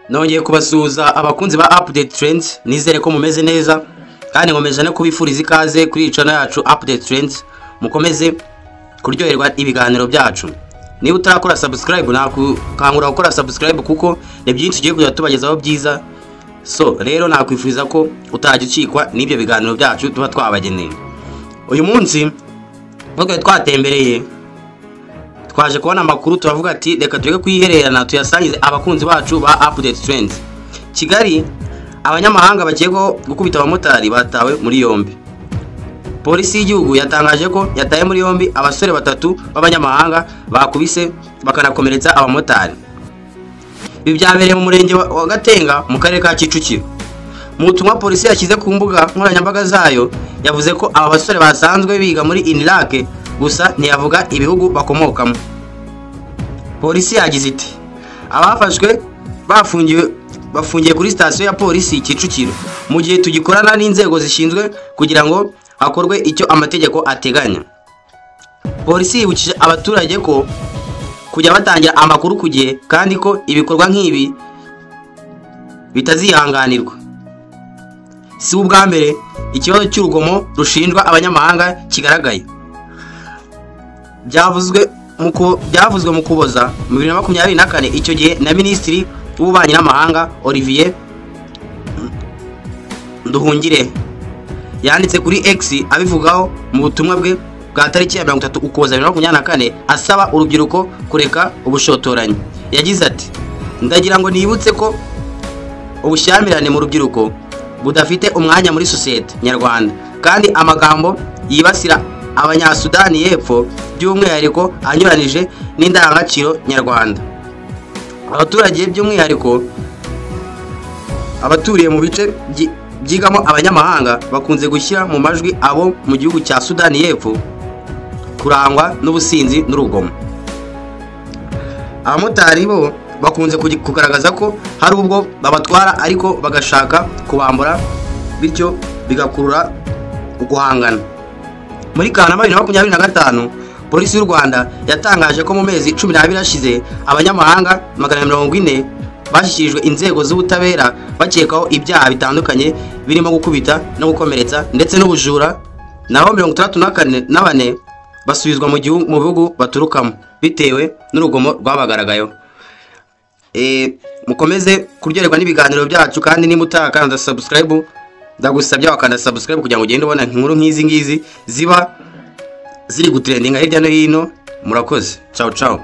Nongeye kubasuhuza abakunzi ba Update Trends, nizere ko mumeze neza kandi nkomeje no kubifuriza ikaze kuri iyi channel yacu Update Trends. Mukomeze kuryoherwa ibiganiro byacu. Niba utarakora subscribe, nakukangura gukora subscribe kuko ni byinshi tugiye kujya tubagezaho byiza. So rero nakwifuriza ko utajya ucikwa n'ibyo biganiro byacu tuba twabageneye. Uyu munsi twari twatembereye, twaje kubona amakuru, turavuga ati reka tureke kuyihererana tuyasangize abakunzi bacu ba Update Trends. Kigali, abanyamahanga bakekwaho gukubita abamotari batawe muri yombi. Polisi y'igihugu yatangaje ko yataye muri yombi abasore batatu b'abanyamahanga bakubise bakanakomeretsa abamotari. Ibi byabereye mu murenge wa Gatenga mu karere ka Kicukiro. Mu butumwa polisi yashyize ku mbuga nkoranyambaga zayo, yavuze ko aba basore basanzwe biga muri INILAK, gusa ntiyavuga ibihugu bakomokamo. Polisi yagize iti: "Abafashwe bafungiye kuri sitasiyo ya polisi Kicukiro mu gihe tugikorana n'inzego zishinzwe kugira ngo hakorwe icyo amategeko ateganya." Polisi yibukije abaturage ko kujya batangira amakuru ku gihe kandi ko ibikorwa nk'ibi bitazihanganirwa. Si ubwa mbere ikibazo cy'urugomo rushinjwa abanyamahanga kigaragaye. Byavuzwe mu Kuboza mu 2024, icyo gihe na Minisitiri w'Ububanyi n'Amahanga Olivier Nduhungirehe yanditse kuri X abivugaho mu butumwa bwe bwa tariki ya 30 Ukuboza 2024, asaba urubyiruko kureka ubushotoranyi. Yagize ati: "Ndagira ngo nibutse ko ubushyamirane mu rubyiruko budafite umwanya muri sosiyete nyarwanda, kandi amagambo yibasira Abanyasudani y'Epfo by'umwihariko anyuranije n'indangagaciro nyarwanda. Abaturage, by'umwihariko abaturiye mu bice byigamo abanyamahanga, bakunze gushyira mu majwi abo mu gihugu cya Sudani y'Epfo kurangwa n'ubusinzi n'urugomo. Abamotari bo bakunze kugaragaza ko hari ubwo babatwara ariko bagashaka kubambura, bityo bigakurura uguhangana." Muri Kanama 2025, Polisi y'u Rwanda yatangaje ko mu mezi 12 ashize abanyamahanga 440 bashyikirijwe inzego z'ubutabera bakekwaho ibyaha bitandukanye birimo gukubita no gukomeretsa ndetse n'ubujura, naho 64 basubizwa mu bihugu baturukamo bitewe n'urugomo rwabagaragayeho. Mukomeze kuryoherwa n'ibiganiro byacu, kandi niba utarakanda subscribe, ndagusabye wakanda subscribe kugira ngo ugende ubona inkuru nk'izi ngizi ziba ziri gutrendinga hirya no hino. Murakoze, ciao ciao.